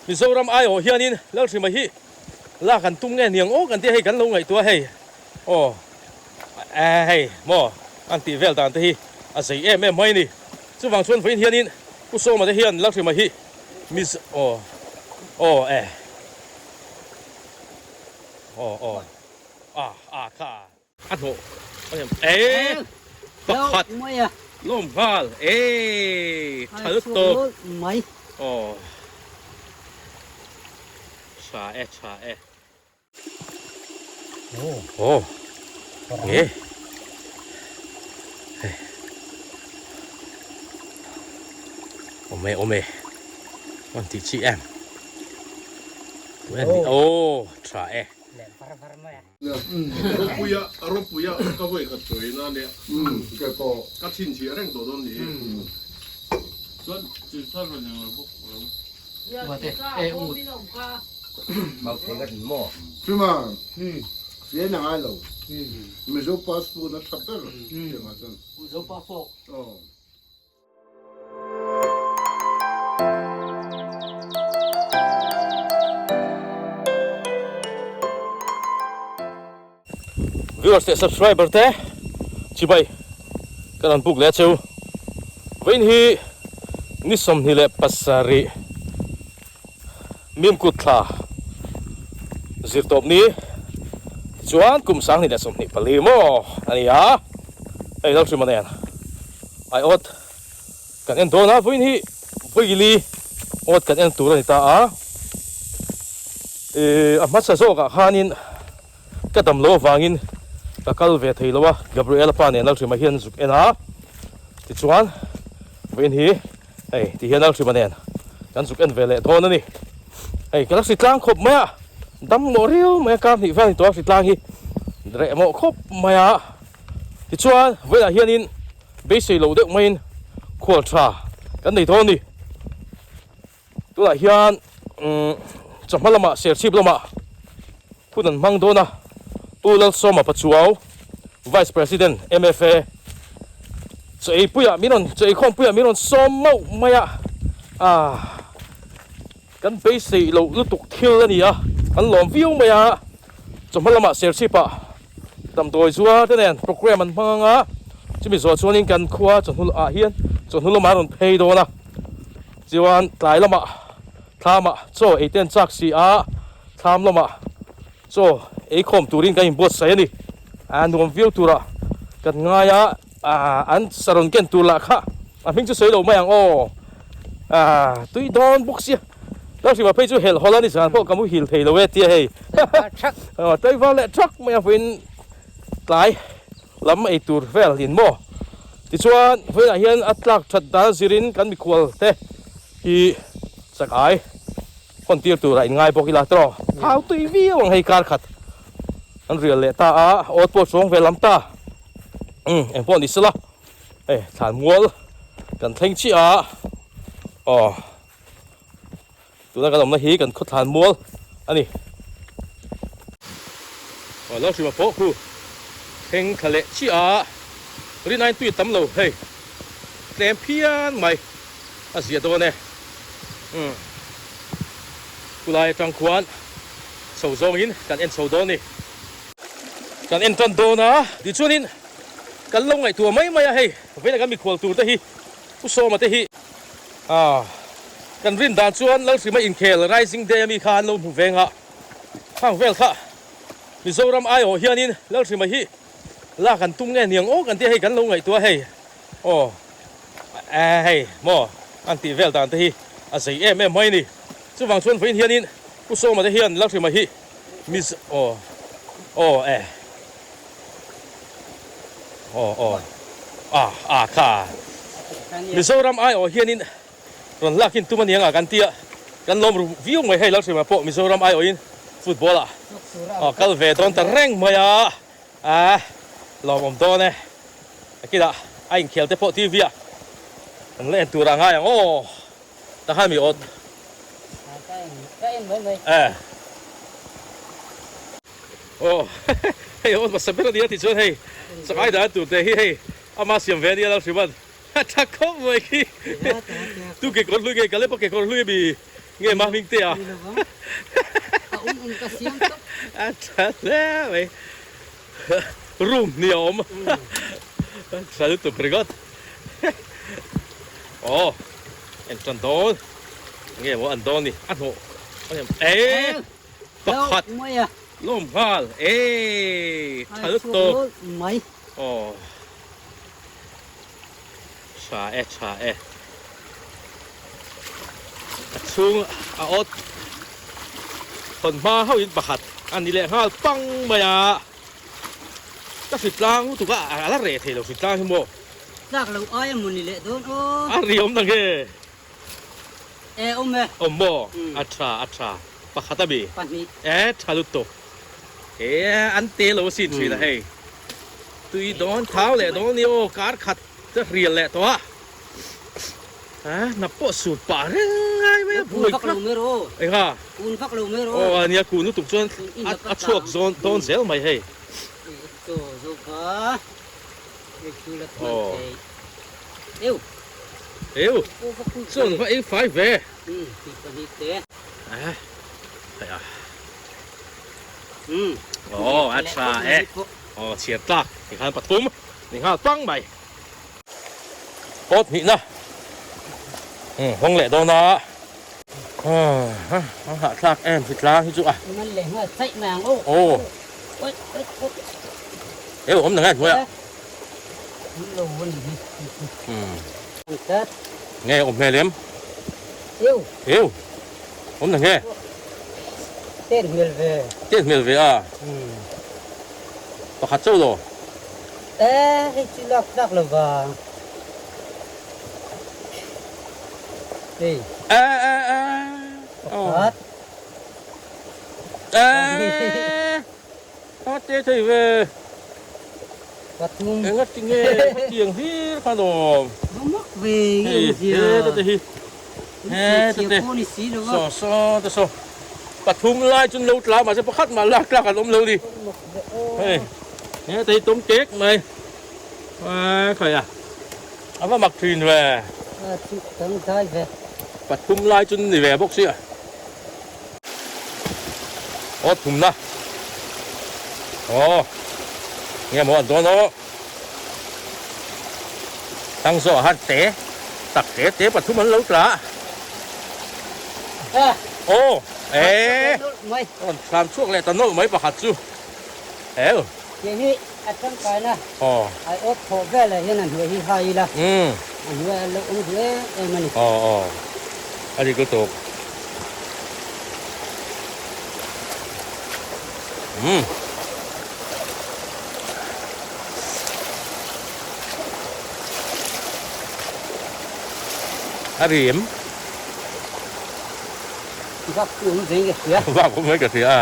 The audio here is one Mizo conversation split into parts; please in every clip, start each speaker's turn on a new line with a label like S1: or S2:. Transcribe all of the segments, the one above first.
S1: Mizoram aiawh hianin Lalhrima hi lak an tum nge niang aw kan tia hei kan lo ngaihtuah hei aw hei maw an tih vel dan te hi a zei em em mai a ni. Chuvang chuan vawiin hianin Pu Sawma te hian Lalhrima hi Mizo aw aw e aw aw a a kha. A hnawh a nem e pakhat lawm nghal e tha lutuk
S2: mai
S1: aw tha e tha e aw nge hei awm e awm e an tih chi em aw tha e.
S3: Ropuia Ropuia ka vawi khat sawi na nia ka chhinchhiah reng tawh dawn ni hi chuan chilthar rawn eng lo bawk lo.
S4: Chuma fian a ngai lo Mizo passport a tha ber tiangah chuan.
S2: Mizo passport.
S4: Aw.
S1: Viewers leh subscriber te chibai ka rawn buk leh a cheu. Vawiin hi ni 27 Mimkut thla zirtawp ni tichuan kum 2024 maw a ni a, hei Lalhrima nen aiawt kan en dawn a, vawiin hi vawili awt kan en tur a ni ta a, ih a hmasa zawkah khanin ka dam lo avangin ka kal ve thei lo a, Gabriela pa nen Lalhrima hian zuk en a, tichuan vawiin hi. Hei ti hian Alhrima nen kan zuk en ve leh dawn a ni. Hei ka la hri tlang khawp mai a, dam mawh riau mai a, kar hnih vel ni tawh a hri tlang hi reh mawh khawp mai a. Tichuan vawiinah hianin beisei lo deuh maiin khual tha kan nei dawn a ni. Tunah hian umm chawhma lamah Serchhip lamah hun an hmang dawn a, Pu Lalsawma Pachuau, Vice President MFA, chaw ei puiah min rawn chaw ei khawm puiah min rawn sawm mauh mai a, ah kan beisei loh lutuk thil a ni a, kan lawm viau mai a, chawhma lamah Serchhip ah damdawi zuar te nen programme an hmang ang a, chumi zawh chuanin kan khua chawhnu ah hian chawhnu lamah a rawn phei dawn a. Chuan tlai lamah thlamah chaw ei te an chak si a, thlam lamah chaw ei khawm turin kan inbuatsaih a ni. A nuam viau turah kan ngai a, an sa rawn ken tur lah kha a hming chu sawi lo mai ang aw. Tui dawn bawk sia, Lalhrima phei chu helh hawlh a ni zan pawh ka muhil thei lo e tia hei. Tlaivar leh thak mai a vawiin tlai. Lam ei tur vel in maw? Tichuan vawiinah hian a tlak that dan zirin kan mikhual te hi chak ai hawn tir turah in ngai bawk ila tawh. Thau tui viau ang hei kar khat an rial leh ta a, awt pawh chuang ve lam ta. Umm eng pawh ni sela hei thlan mual kan thleng chiah a, aw. Tuna kan awmna hi kan khawthlan mual a ni. Aw lo hrima pawh khu thleng thla leh chiah a, rin aiin tui a tam lo hei tlem phian mai a zia dawn e. Umm khulai atang khuan chho zawngin kan en chho dawn a ni. Kan en tan dawn a tichuanin kan lo ngaihtuah mai mai a hei vawiin kan mikhual tur te hi Pu Sawma te hi Ah, kan rin dan chuan Lalhrima inkhel Rising Day ami kha an lo hmu veng a, khang vel kha Mizoram aiawh hianin Lalhrima hi lak an tum nge niang aw kan tia hei kan lo ngaihtuah hei aw eh hei maw an tih vel dan te hi a zei em em mai a ni. Chuvang chuan vawiin hianin Pu Sawma te hian Lalhrima hi Mizo aw aw eh Aw aw ah ah kha Mizoram aiawh hianin rawn lakin tum a ni anga kan tia kan lawm ru viau mai hei Lalhrima pawh Mizoram aiawhin football ah aw kal ve dawn ta reng mai a ah lawmawm dawn e kinah a inkhel te pawh TV ah an la en tur ah ngai ang aw. Ta khan mi awt.
S2: Ka en mai mai.
S1: Eh. Aw hei awt hmasa ber a nia tih chuan hei chakai dan tur te hi hei ama siam ve a nia Lalhriman a tha khawp mai khi. Tu kekawr hlui nge Kalepa kekawr hlui a mi. Nge mah hming te a?
S2: Ni lo vang. A um um ka siam tawp.
S1: A tha hle mai. Room ni a awm. A tha lutuk ringawt. Aw en tan dawn. Nge maw an dawn ni? A hnawh. E pakhat. Lawm nghal. E tha lutuk.
S2: Mai.
S1: Aw. Tha e tha e. A chhung a awt hawn hma ho in pakhat a ni leh nghal pang mai a. Ka hritlang lutuk a, a la reh thei lo hritlang hi maw.
S2: Tlak lo ai a maw ni leh dawn aw.
S1: A ri awm na nge?
S2: E awm e.
S1: Awm maw? A tha a tha. Pakhat a mi?
S2: Pahnih.
S1: E tha lutuk. E an te lo asin thin a hei. Tui dawn thau leh dawn ni aw kar khat ka hrial leh tawh a. A na pawh sut pah reng ngai mai a
S2: buai vak lo mai rawh.
S1: Engha?
S2: Kun vak lo mai rawh.
S1: Aw a nia kun lutuk chuan a chhuak zawn dawn zel mai hei.
S2: Chaw zo kha hei chu la hman thei. Eu.
S1: Eu. Chuan va ei fai ve.
S2: Tih pahnih te.
S1: A hei a. Aw a tha e. Aw chhiar tlak tikhan pathum ni nghal pang mai. Awt hnihna hawng leh dawn a. A hahthlak em hritlang hi chu a.
S2: Man leh nghal chaih mai ang aw.
S1: Aw. Eu awm na ngai hnuai a.
S2: Awm lo a ni hi.
S1: Nge awm hmel em?
S2: Eu.
S1: Eu. Awm na nge?
S2: Tet hmel ve.
S1: Tet hmel ve a. Pakhat chauh lo.
S2: E, hei chu lak tlak lo vang. Hei.
S1: E, e, e.
S2: Pakhat.
S1: E. A te thei ve.
S2: Pathum.
S1: Enga tinge hetiang hlir khan awm.
S2: Va mak ve nge awm zia.
S1: Hei he te hi. He te te. Saw saw te saw. Pathum lai chu lo tla mahse pakhat mah lak tlak an awm lo ni. Hei he te hi tawm kek mai. A khawi a. A va mak thin ve.
S2: A chu dang dai ve.
S1: Pathum lai chu ni ve bawk sia. Aw thumna. Aw. Nge maw an dawn aw. Thang zawh han te tak te te pathum an lo tla. Aw. E. Rawn thlam chhuak leh ta nawlh mai pakhat chu. Hel.
S2: Tiang hi a tangkaina
S1: Aw.
S2: ai awt thawh velah hian a hnuai hi hai ila. A hnuai a lo awm duh em em a ni.
S1: Aw aw. A dik lutuk. Umm. A rim.
S2: Vak chu awm veng ka hria.
S1: Vak awm veng ka hria.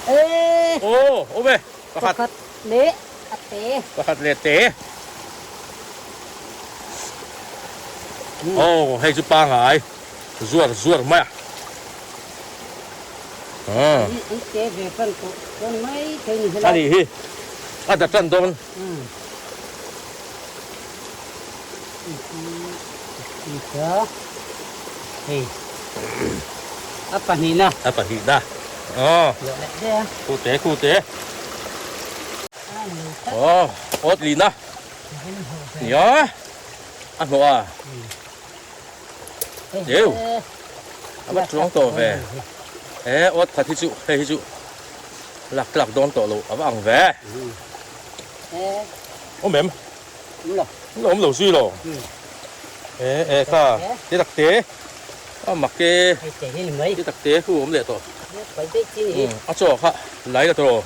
S2: Eee.
S1: Aw awm e. Pakhat.
S2: Pakhat leh a te.
S1: Pakhat leh te. Aw hei chu pangai zuar zuar mai a.
S2: An te ve fan pawh dawn mai thei ni helai.
S1: A nih hi a da tan dawn.
S2: Hei a pahnihna.
S1: A pahnihna. Aw. Khu te khu te. Aw awt lina. Nia a hnawh a. Eu a va chuang tawh ve. E awt khat hi chu hei hi chu lak tlak dawn tawh lo a va ang ve. Awm em? Awm lo zui lo. E e kha te tak te a mak e te tak te khu awm leh tawh. A chaw kha lai la tawh.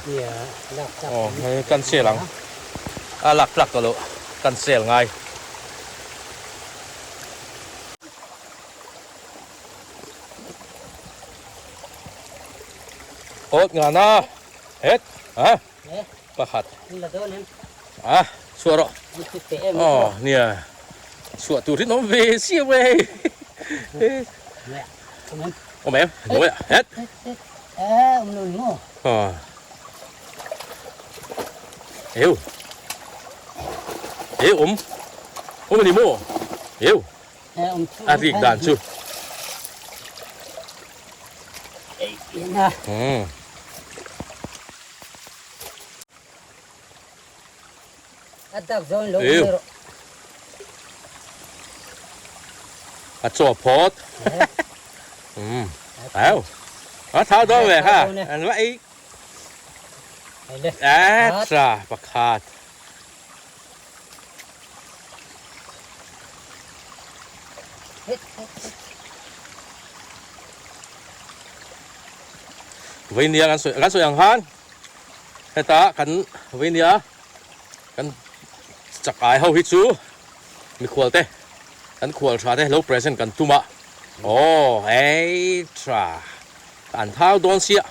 S1: Aw hei cancel ang. A lak tlak tawh loh cancel ngai. Awt ngana het a pakhat a chhuah rawh aw nia chhuah tur hi an awm ve chiah mai hei awm em hnuai ah het aw eu eu awm awm a ni maw eu. A rik dan chu. A chaw phawt. Au. A thau dawn ve kha. An va ei. A tha pakhat. Veinia kan sawi kan sawi ang khan heta kan veinia kan chak ai ho hi chu mikhual te kan khual tha te lo present kan tum a aw ei tha an thau dawn sia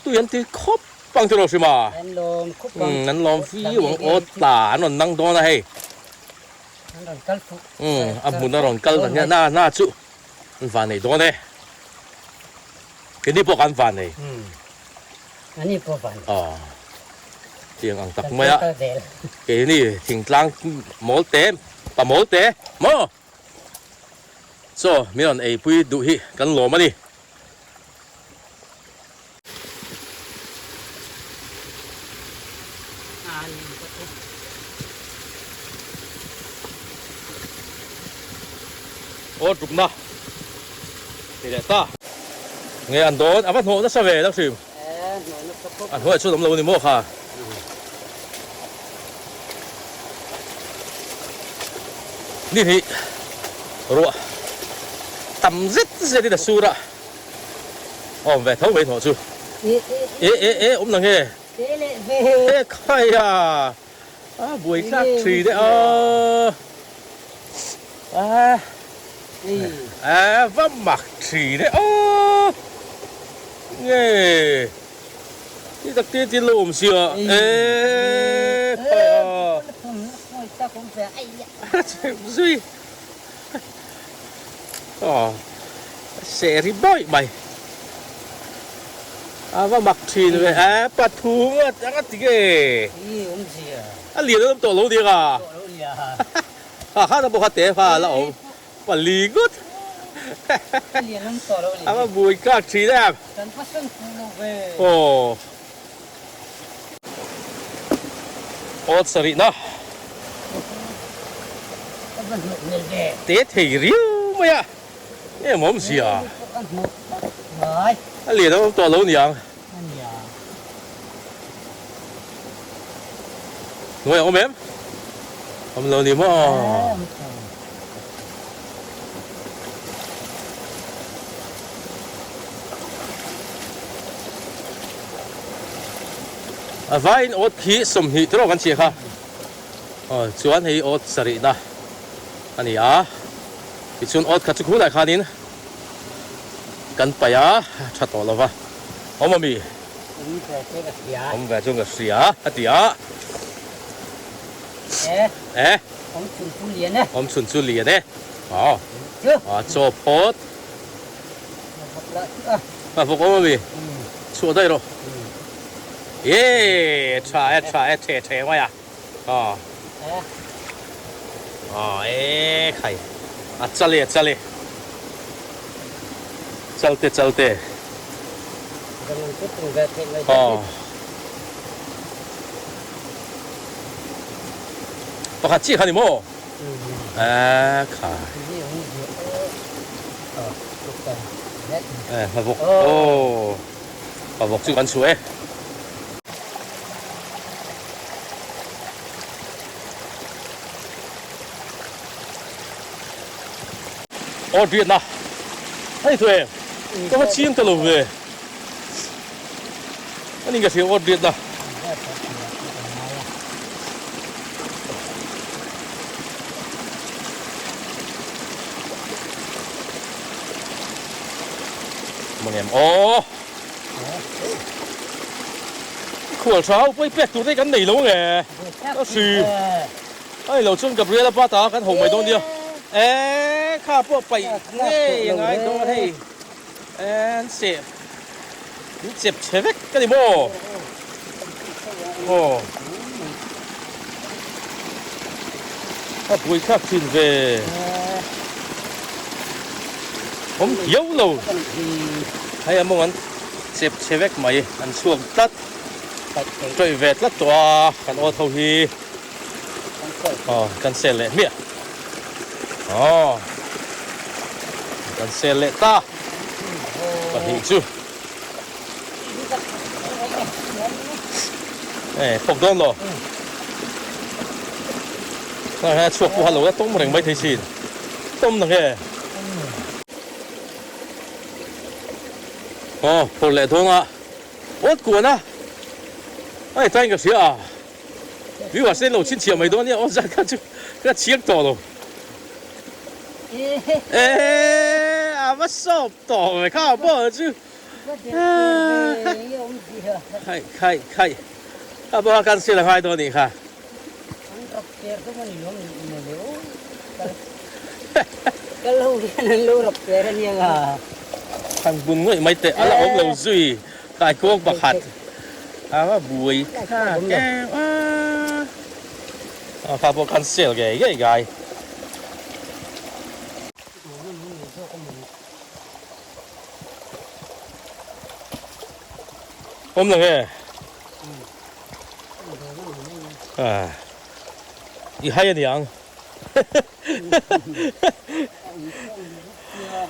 S1: tui an ti khawp Pang chu lo hrim a.
S2: An lawm khup ang.
S1: Umm an lawm viau ang aw tla an rawn nang dawn a hei.
S2: An rawn kal fuh.
S1: Umm a hmun a rawn kal dan hian na na chu an van nei dawn e. Keini pawh kan van nei.
S2: Umm ani pawh van.
S1: Aw tiang ang tak mai a. Keini thingtlang mawl te pa mawl te maw. Chaw min rawn eipui duh hi kan lawm a ni. Aw tlukna ti leh ta. Nge an dawn a va hnawh nasa ve la hrim. A hnuaiah chuan awm lo a ni maw kha. Ni hnih ruah tam zet zet in a sur a, awm ve tho mai hnawh chu. E e e awm na nge? E khai a, a buai tlak thin e a. A a va mak thin e aw nge ti tak te tin lo awm sia e khai a zui aw seh ri bawih mai a va mak thin ve a pathum a anga ti nge a lian an awm tawh lo nia ka. Kha khan a bawk a te kha a la awm pali ngawt a va bui kak thin em aw awt sarih na te thei riau mai a em awm zia a lian a awm tawh lo niang Hnuai a awm em? Awm lo ni maw? A vaiin awt khi 20 tawk kan chhiah kha. Aw chuan hei awt sarihna a ni a. Tichuan awt khat chu khulai khanin Kan paih a, tha tawh lo va. Awm a mi?
S2: Awm ve chu ka hria.
S1: Awm ve chu ka hria a ti a.
S2: E.
S1: E.
S2: Awm chhun chu lian e.
S1: Awm chhun chu lian e. Aw.
S2: Chu.
S1: A chaw phawt.
S2: A vawk lah chu a.
S1: A vawk awm a mi? Chhuah daih rawh. E, tha e, tha e, the the mai a. Aw. Aw e khai. A chal e a chal e. Chal te chal te. Aw. Pakhat chiah kha ni maw? E khai. E hmavawk. Aw. Hmavawk chu kan chhuah e. Aw riatna a ni tawh em? Ka va chiang ta lo ve. A ni ka hria aw riatna. Mangem aw. Khual tha ho pawi pek tur te kan nei lo nge a hri a ni lo chuan Gabriela pa ta kan ho mai dawn nia e kha pawh paih ngei a ngai dawn hei an seh in chep chhe vek ka ni maw aw a buai thlak thin ve. Awm hiau lo. Hei a mawng an chep chhe vek mai, an chhuak tlat. Tawih ve tlat tawh a, kan awt ho hi. Aw, kan sel leh hmiah. Aw, kan sel leh ta. Pahnih chu. Ê, phawk dawn lo. Tunah hian a chhuak pawh a lo la tawm reng mai thei sin. Tawm na nge? Aw, phawrh leh dawn a. Awt kuan a. Hei tain ka hria a. Viewers te lo chhinchhiah mai dawn nia aw zat kha chu ka chiang tawh lo. Ê, a va sawp tawh ve kha pawh chu. Khaih khaih khaih a bawk a cancel a ngai dawn anih kha. Thlan bun ngawih mai teh a la awm lo zui kaikuang pakhat a va buai thlak em a a kha pawh cancel ngei ngei ngai. Awm lo nge? Ah, i hai a niang.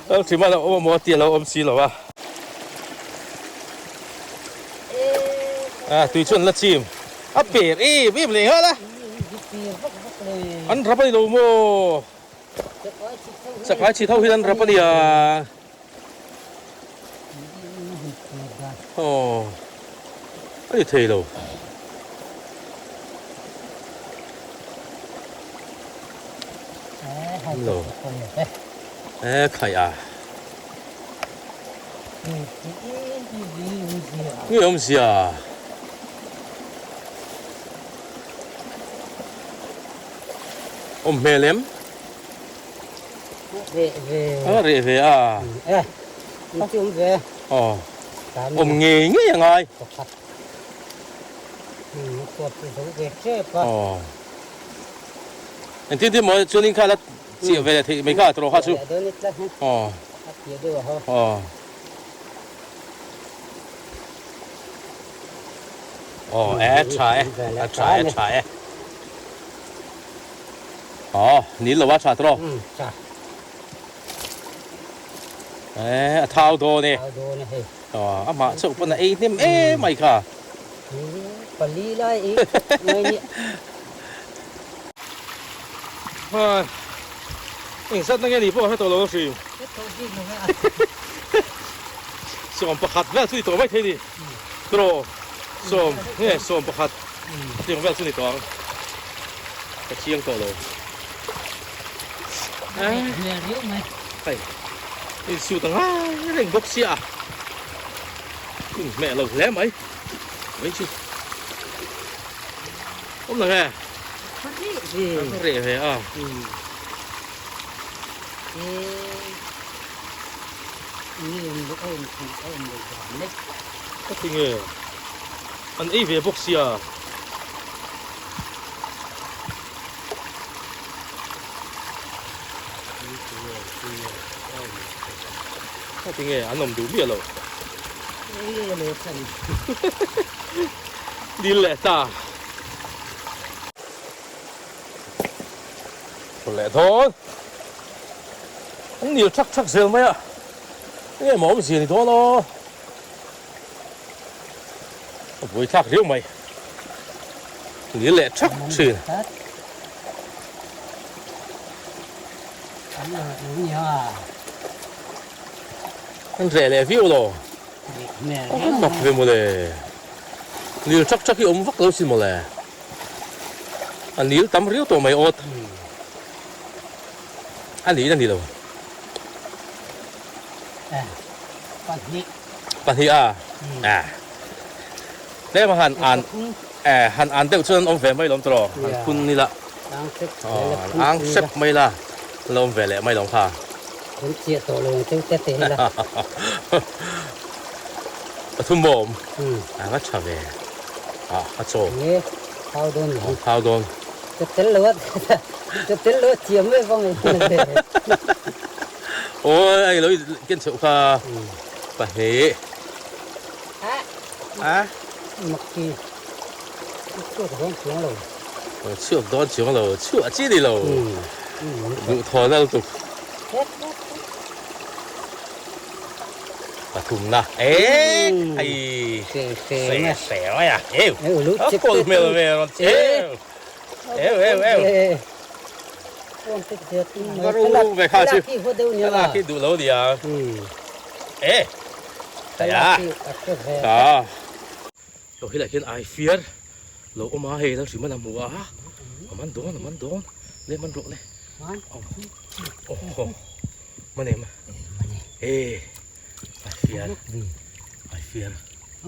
S1: Lo thim a lo awm a maw tih a lo awm si lo a. Ah, tui chu an la chim. A per em em leh nghal a. An rap a ni lo maw? Chakai chhit ho hian an rap a nia. Aw a ni thei lo. Lo. E khai a. Nge awmzia. Awm hmel em?
S2: Reh ve.
S1: A reh ve a.
S2: E, in chu awm ve.
S1: Aw. Awm ngei ngei a ngai.
S2: Pakhat. Hmm, khuap chu zo ve tep a.
S1: Aw. Engtin tin maw chuanin kha la chiah ve leh theih mai kha tawh kha chu. Aw.
S2: A piah deuh a ho.
S1: Aw. Aw e tha e a tha e tha e Aw nil lo a tha tawh
S2: tha
S1: E a thau dawn e
S2: thau dawn e hei
S1: Aw a mah chauh pawn a ei hnem em mai kha
S2: pali lai ei mai ni
S1: Hai eng zat na nge ni pawh a hre tawh lo a hrim Sawm pakhat vel chu ni tawh mai thei ni. Tiraw sawm nge sawm pakhat tiang vel chu ni tawh ang. Ka chiang tawh lo. Hei insut a ngai reng bawk sia a. Inhmeh lo hle mai. Mai chu. Awm lo nge? Ka reh ve a. Ka ti nge an ei ve bawk sia. Ka ti nge an awm duh miah lo. Dil leh ta. Thu leh dawn. An nil thak thak zel mai a. Enge maw awmzia ni dawn aw. A buai thlak riau mai. Nil leh thak thin. An reh leh viau lo. A mak ve mawle. Nil thak thak hi awm vak lo sin mawle. A nil tam riau tawh mai awt. A niin a ni lo.
S2: Pahnih.
S1: Pahnih a? Eh. Tlem a han an eh han an deuh chuan an awm ve mai lawm tawh. Han phun ila. Ang hrep mai la. La awm ve leh mai lawm kha.
S2: Kan chiah tawh lo ang cheu te te ila.
S1: Pathum maw awm? A va tha ve. Ah a chaw.
S2: Nge thau dawn ni.
S1: Thau dawn.
S2: Ka tel lo a ka tel lo a thiam em vang e.
S1: Aw hei lo ken chhoh kha pahnih. A.
S2: Makti. Chhuak dawn chuang lo.
S1: Chhuak dawn chuang lo. Chhuah chi ni lo. Duh thaw nal tuk. Pathumna. E khai.
S2: Se se
S1: se mai a. Eu. A kawl hmel ve rawn che. Eu eu eu. Varu ve kha chu. Thlalak hi duh lo nia. E. Taya. Ta. Lo hi lah hian ai fiar lo awm a hei lalhrim a la hmu a. A man dawn a man dawn. Le man rawh le. Oh. Man em. E. Ai fiar. Ai fiar.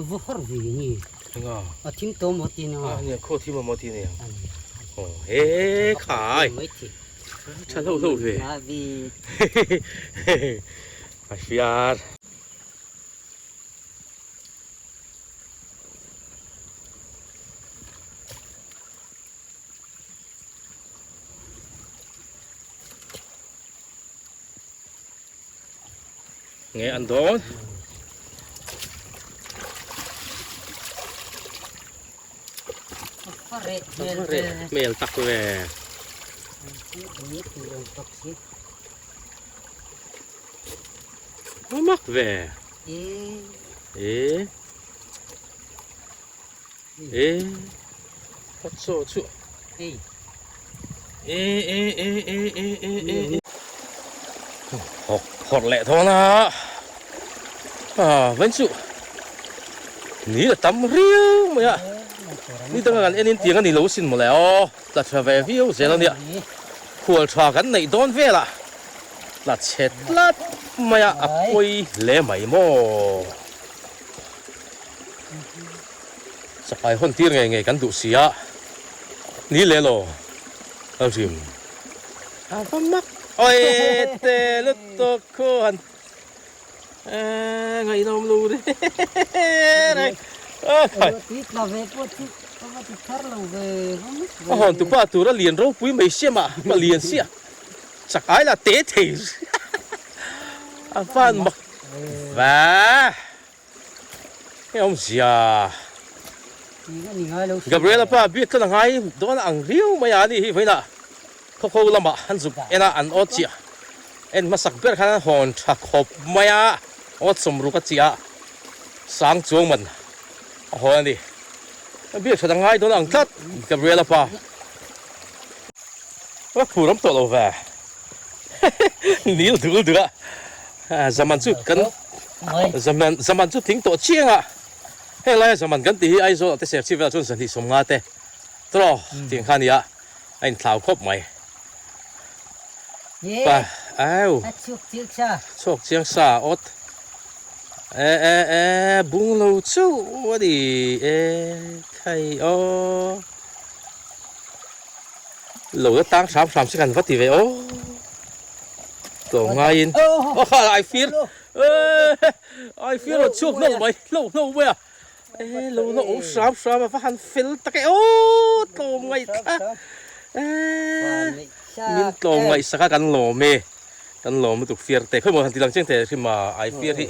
S2: Va har vi ni.
S1: Enga.
S2: A thim tawh maw ti nia.
S1: A nia khaw thim a maw ti nia. Aw he khai. Tha hlo hlo ve.
S2: A vi.
S1: Ai fiar. Nge an dawn. Hmel tak ve. Mak ve. E. E. Chaw chu. E e e e e e e. Hawk hawrh leh thawn a. A vain chu ni a tam riau mai a. Ni danga kan en in tiang a ni lo sin mawle aw. Tla tha ve viau zel a nia. Khual tha kan neih dawn velah tla chhe tlat mai a a pawi hle mai maw. Chakai hawn tir ngei ngei kan duh si a, ni leh lo Lalhrim. A va mak awi te lutuk khu han ngaihnawm lo reng reng a khai. A hawn tupa tur a lian ropui mai sia mah a lian sia chakai lah te thei a van mak va. Hei awmzia Gabriela pa biak tlat a ngai dawn ang riau mai a ni hi vawiinah khawkho lamah an zuk en a an aw chiah en hmasak ber khan an hawn tha khawp mai a aw chawmruk a chiah a sang chuang man a hawn a ni biak that a ngai dawn ang tlat Gabriela pa a phur awm tawh lo ve nil dul dul a zaman chu kan Zaman zaman chu tling tawh chiang a, heng laia zaman kan tih hi Aizawl ah te Serchhip velah chuan zahnih sawmnga te tawh tih ang kha a ni a, a inthlau khawp mai. Pa au chhuak chiang sa awt e e e bung lo chauh a ni e khai aw lo la tang hram hram se kan va ti ve aw. Tlawm ngaiin ai fir ai fir rawn chhuak hlauh mai hlauh hlauh mai a e lo la awm hram hram a va han fel tak e aw tlawm ngaih thla e min tlawm ngaih sak a kan lawm e kan lawm lutuk fir te khawi maw han ti lang chiang teh hrim a ai fir hi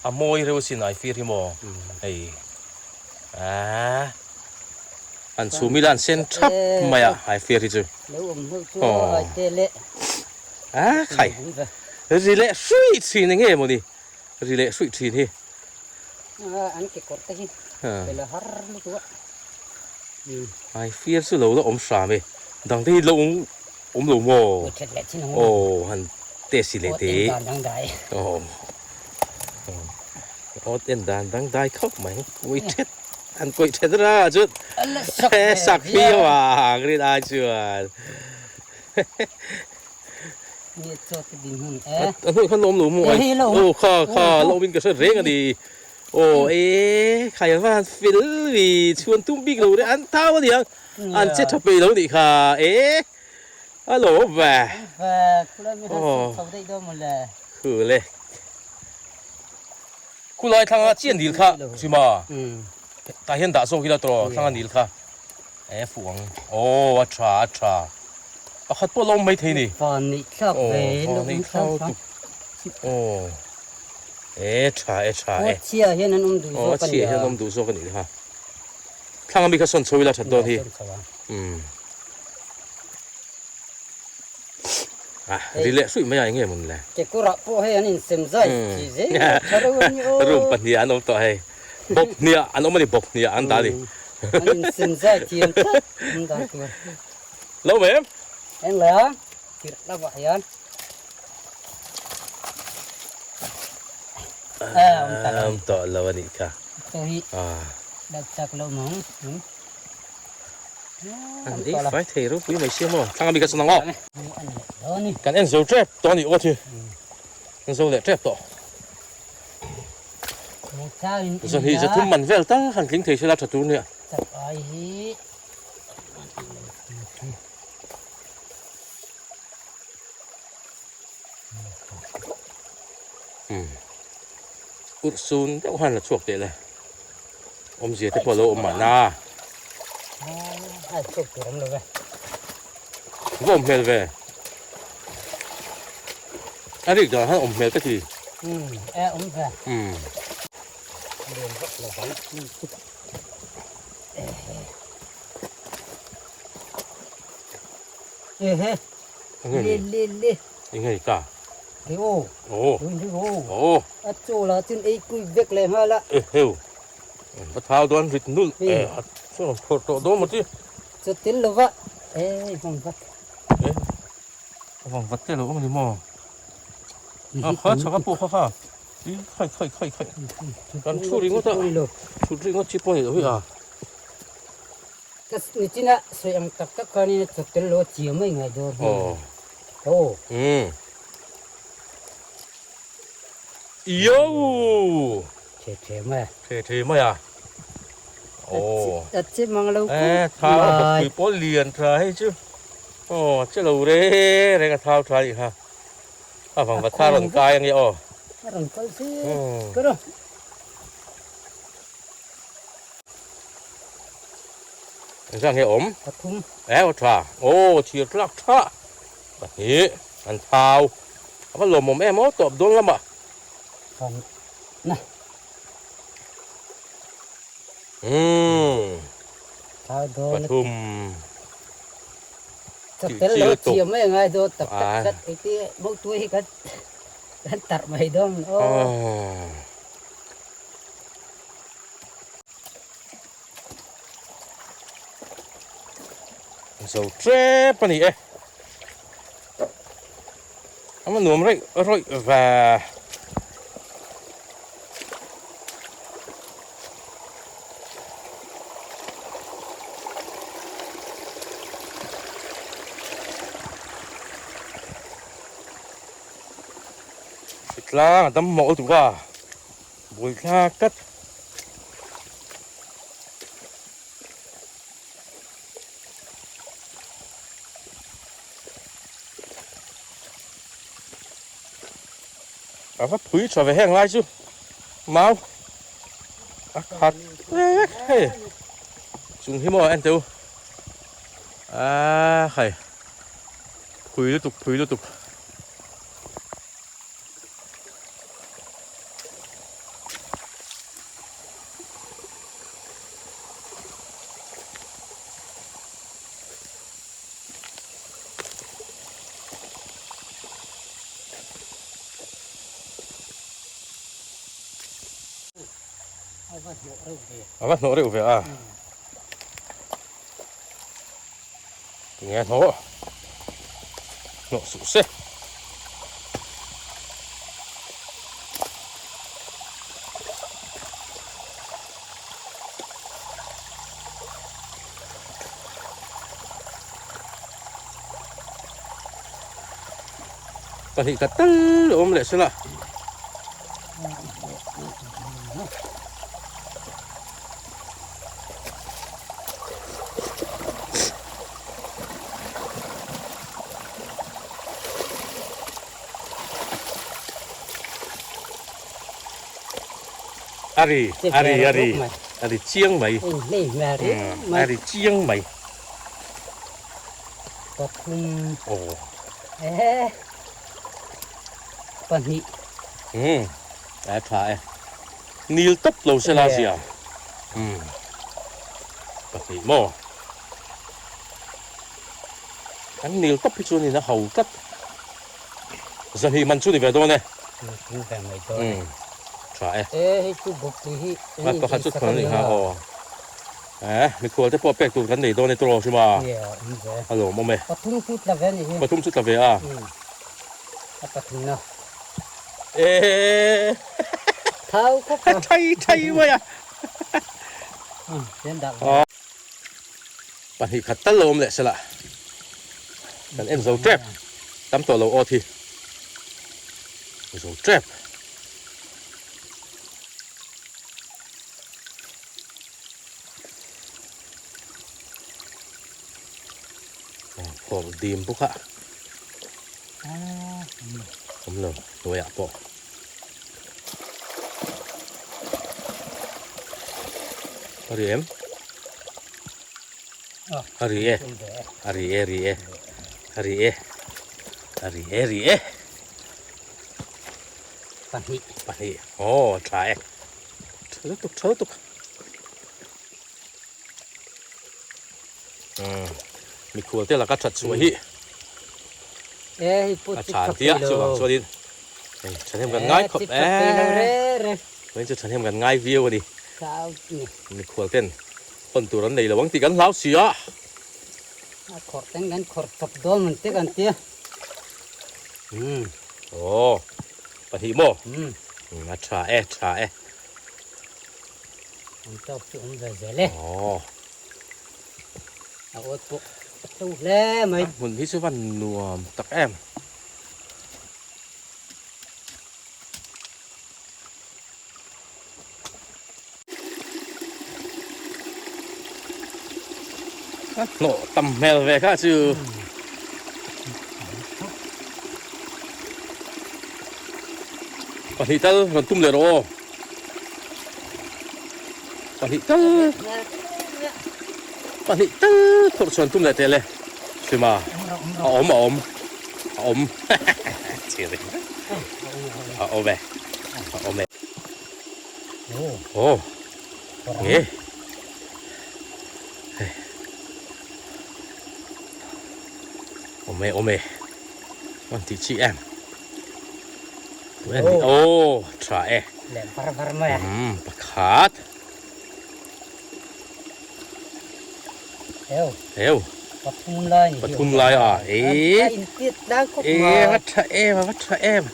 S1: a mawi reuh asin ai fir hi maw hei a an chhum ila an sen thap mai a ai fir hi chu aw. A khai ri leh hruih thin eng nge mawni ri leh hruih thin hi.
S2: An kekawr te hi pela har lutuk a.
S1: Ai fir chu lo la awm hram e dang te hi lo awm lo maw aw han test si leh te aw aw en dan dang dai khawp mai kawi thet han kawi thet ra chu sak viau ang rin ai chuan. A hnuai khan lawm lo maw ai aw kha kha lawm in ka hre reng a ni aw e khai an va han fel vi chhuan tum bik lo re an thau a niang an che tha peih lo nih kha e a lawm ve aw khu le khulai thlanga chian dil kha hrim a tah hian dah zawk ila tawh thlanga dil kha. E fuh ang. Aw a tha a tha. Pakhat pawh a lo awm mai thei ni.
S2: Van neih thlak ve
S1: Aw van neih thlak tuk. Aw e tha e tha e.
S2: Aw chhia hian an awm duh zawk a nia.
S1: Aw chhia hian an awm duh zawk a nih kha. Thlang ami kha sawn chho ila that dawn hi. Umm. Ah ri leh hruih mai a enge mawn le.
S2: Kekawrah pawh hei an insem zai chi zel tha reuh a ni aw.
S1: Room pahniha an awm tawh hei. Bawp hniah an awm a ni bawp hniah an dah a ni.
S2: An insem zai thiam tlat an dan tur.
S1: Lo mem.
S2: Eng le a tirh lamah hian.
S1: Awm tawh lo a nih kha.
S2: Chaw hi lak chak lo mang.
S1: An ei fai thei ropui mai sia maw. Thlang ami ka sawn ang aw. Kan en zo tep tawh a nih aw thi. En zo leh tep tawh. Zan hi zathum man vel tal han tling thei sela tha tur nia. Urh sun deuh han la chhuak teh le. Awmzia te pawh a lo awm mahna. Va awm hmel ve. A rik dan han awm hmel ka ti.
S2: Le le le.
S1: Eng nge ta?
S2: He aw.
S1: Aw.
S2: He aw.
S1: Aw.
S2: A chaw lah chuan ei kui vek leh nghal a.
S1: E heu. Va thau dawn rit nul. E a chuan rawn phawrh tawh dawn maw ti.
S2: Chaw tel lo va. E vang vat.
S1: E vang vat te lo awm a ni maw? A kha chhak a pawh kha kha. I khai khai khai khai. Kan thu ringawt a. Thut ringawt chi pawh a ni lo hi a.
S2: Ka nichina sawi ang tak tak khanin a chawt tel lo a chiah mai ngai dawn hi. Aw.
S1: Umm. Yo!
S2: The the mai a.
S1: The the mai a. Aw.
S2: A che mang lo khawp mai.
S1: Eh, thau a bawkpui pawh lian tha hei chu. Aw, che lo re reng a thau tha anih kha. A vang va tha rawn kai ange aw.
S2: A rawn kal se. Ka rawh.
S1: Engzah nge awm?
S2: Pathum.
S1: Eh aw tha. Aw thir tlak tha. Pahnih an thau. A va lawmawm em aw tawp dawn lamah.
S2: Kan na.
S1: Umm.
S2: Thau dawn.
S1: Pathum.
S2: Chak tel lo chiam mai angai dawn tak tak tak iti bawk tuai hi kan kan tarh mai dawn aw.
S1: Zo tep a ni e. A va nuam raih rawih ve. Tlang a dam mawlh duh a. Buai thlak tlat. A va phui tha ve heng lai chu mau a khat vek hei chung hi maw en teu a hei phui lutuk phui lutuk. A va hnawh reuh ve a. Tinge hnawh hnawh suh se. Pahnih khat tal a awm leh sela. A ri a ri a ri a ri chiang mai a ri chiang mai aw.
S2: Pahnih.
S1: Umm a tha e. Nil tawp lo se la zia. Umm pahnih maw. Kan nil tawp hi chuan in a ho tlat. Zahnih man chu ni ve dawn e.
S2: Ni ve mai dawn e.
S1: Umm tha e.
S2: E hei chu bawkpui hi an in
S1: Pakhat chu
S2: ei sak
S1: thawn
S2: a
S1: a nih
S2: nia.
S1: kha aw. E mikhual te pawh pek tur kan nei dawn e tawh hrim a.
S2: Nia awm ve.
S1: A lawmawm e.
S2: Pathum chu tla ve a nih hi.
S1: Pathum chu tla ve a.
S2: Umm. A pathumna.
S1: Eeeee.
S2: Thau khawp a.
S1: Thai thai mai a.
S2: Chen dah ve.
S1: Pahnih khat tal lo awm leh sela. Kan en zo tep. Tam tawh lo aw thi. Zo tep. Phawrh dim bawk a. Awm lo hnuaiah pawh. A ri em? A ri e. A ri e ri e. A ri e. A ri e ri e.
S2: Pahnih.
S1: Pahnih. Aw tha e. Tha lutuk tha lutuk. Mikhual te laka that chhuah hi a tha tia chuvang chuanin hei thahnem kan ngai khawp e vawiin chu thahnem kan ngai viau a ni mikhual ten hawn tur an nei lo ang tih kan hlau si a.
S2: A khawrh ten kan khawrh chawp dawn man te kan tia.
S1: Aw pahnih maw a tha e tha e.
S2: An tawk chu awm ve zel e.
S1: Aww.
S2: A awt pawh a tlo hle mai.
S1: A hmun hi chu van nuam tak em. A hnawh tam hmel ve kha chu. Pahnih tal rawn tum leh rawh aw. Pahnih tal pahnih tal phawrh chhuan tum leh teh le Hrima a awm a awm a awm a awm e a awm e aw nge awm e awm e an tih chi em. Aw tha e.
S2: Leh var var mai a.
S1: Umm pakhat.
S2: Heu.
S1: Heu.
S2: Pathum lai ni.
S1: Pathum lai a. E.
S2: A in tiat tlang khawp mai.
S1: E va tha em a va tha em.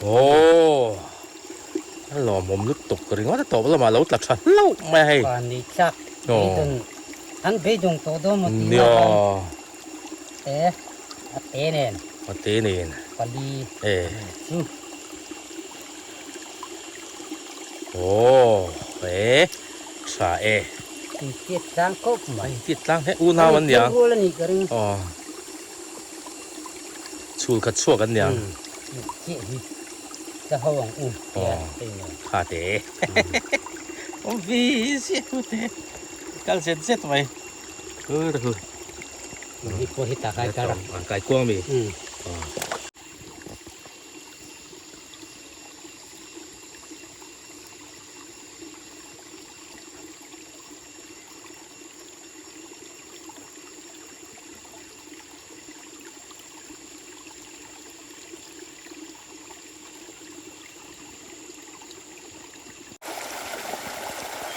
S1: Aw. A lawmawm lutuk ringawt a tawp lamah lo tla tha hlauh mai a hei.
S2: Pa ni tlak. Beidawng. An beidawng tawh dawn maw tih lai khan. E a te nen.
S1: A te nen.
S2: Pali.
S1: E.
S2: Chu.
S1: Aw e tha e.
S2: Intiat tlang khawp mai.
S1: Intiat tlang hle unau an niang.
S2: Rual a nih ka ring.
S1: Aw. Chhul khat chhuak an niang.
S2: Chiah hi ka ho ang u.
S1: Aw. Kha te. Awm vi ziah hu te. Kal zet zet mai.
S2: Hi pawh hi tak ai kar a.
S1: An kai kuang mi.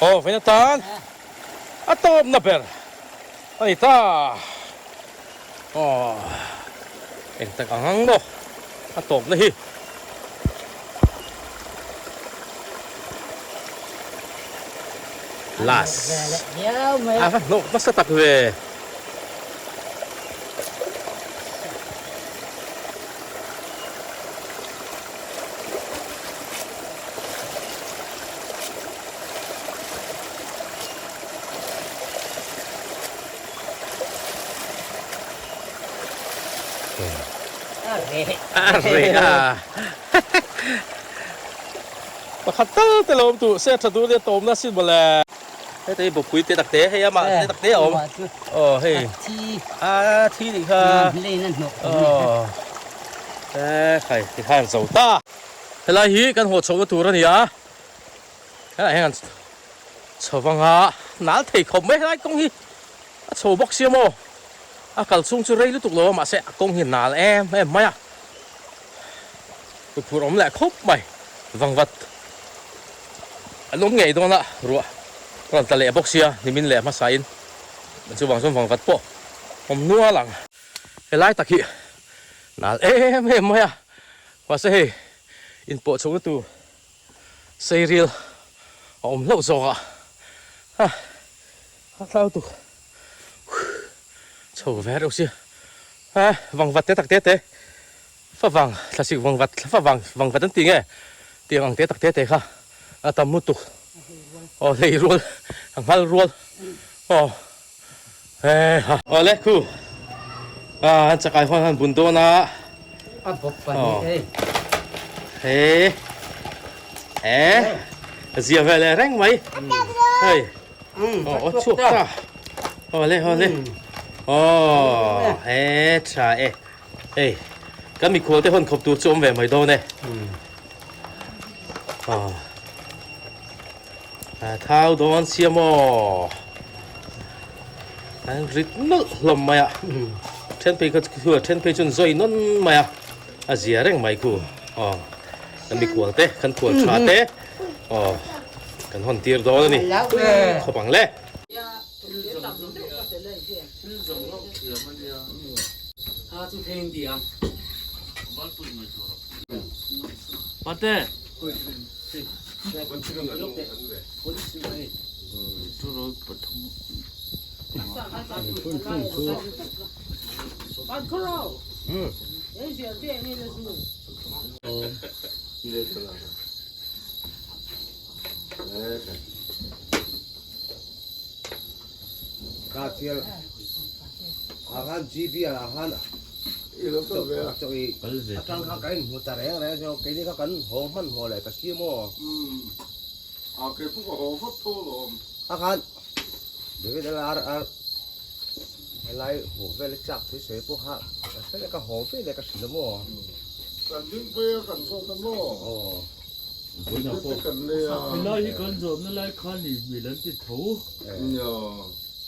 S1: Aw vena tan a tawpna ber a ni ta aw eng tak ang ang maw a tawpna hi. Last a va hnawh nasa tak ve. A reh a pakhat tal te lo awm duh se tha duh nia tawmna sin mawle. Heta hi bawkpui te tak te hei amah te tak te a awm. Aw hei. A thi nih kha. Aw. E khai tikhan zo ta. Helai hi kan haw chhohna tur a ni a. Helai hian kan chho vang a, nal thei khawp mai helai kawng hi a chho bawk sia maw. A kal chhung chu rei lutuk lo a mahse a kawng hi nal em em mai a. Tuphur awm leh khawp mai vangvat an awm ngei dawn a ruah rawn tla leh bawk sia nimin leh hmasa in chuvang chuan vangvat pawh awm nual ang. Helai tak hi nal em em mai a mahse hei inpawh chhohna tur seiril a awm hlauh zawk a ha a thlau tuk chho ve reuh sia ha vangvat te tak te te. Favang, thlasik vangvat, favang vangvat an ti nge? Tiang ang te tak te te kha a tam lutuk. Aw hlei rual, a nghal rual. Aw he ha. Aw le khu. A an chakai huan han bun dawn a.
S2: A bawk pahnih e.
S1: He. He. Zia ve leh reng mai. Hei. Aw aw chhuak ta. Aw le aw le. Aw he tha e. Hei, kan mikhual te hawn khawp tur chu awm ve mai dawn e. A thau dawn sia maw? An rit nawlh hlawm mai a. Then phei kha chu then phei chuan zawi nawn mai a. A zia reng mai khu. Aw, kan mikhual te, kan khual tha te. Aw, kan hawn tir dawn a ni. Khawp ang le.
S5: Ka chial ah khan GB ah khan atang khan kan inhmu ta reng reng chuan keini kha kan haw hman hmawh leh ta si maw.
S4: A kei pawh ka haw vat tho alawm.
S5: A khan David a ar ar helai hmuh vel a chak thei sawi pawh kha ka hre leh ka haw ve leh ka hrilh a maw.
S4: Kan ding phei a kan zawt a maw.
S5: Aw.
S3: Helai hi kan zawhna lai khan i hmel an ti tho.
S4: Nia,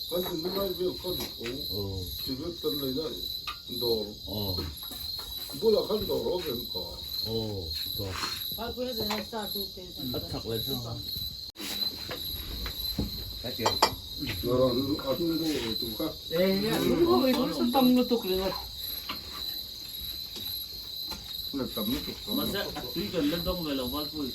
S4: kan dinna lai vel kha ni tho. Cigarette kan lei na dawr bulah khan dawr awm em kha?
S3: Aw, dawr. A chak leh chang a.
S4: A hnung ho ei tur kha.
S2: A hnung ho ei tur chu tam lutuk ringawt.
S3: Mahse a tui kan la dawng ve lo Valpui.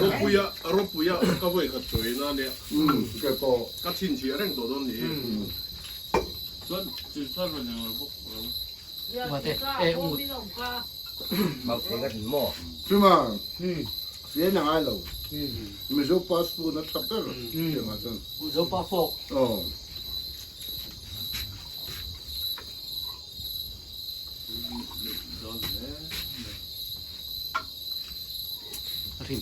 S4: Ropuia Ropuia ka vawi khat chawi na nia ka chhinchhiah reng tawh dawn ni
S3: Chuan chilthar rawn eng lo bawk lo.
S4: Chuma fian a ngai lo Mizo passport a tha ber tiangah chuan.
S2: Mizo passport.
S4: Aw.
S2: Rim.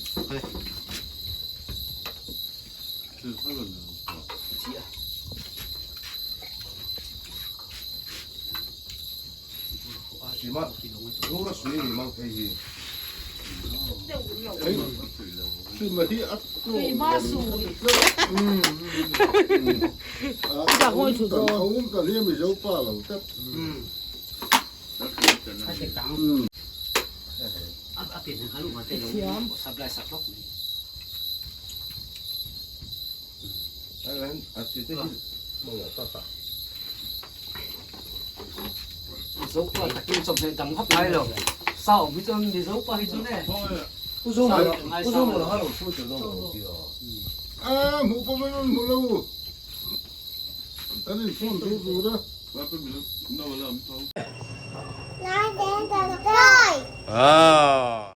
S2: Mizo pa takin chawhmeh dang vak ngai lo. Sa awm hi chuan Mizo pa hi chuan e.
S4: A hmuh pawh mai hmu lo. An in phone thu tur a.
S1: Ah.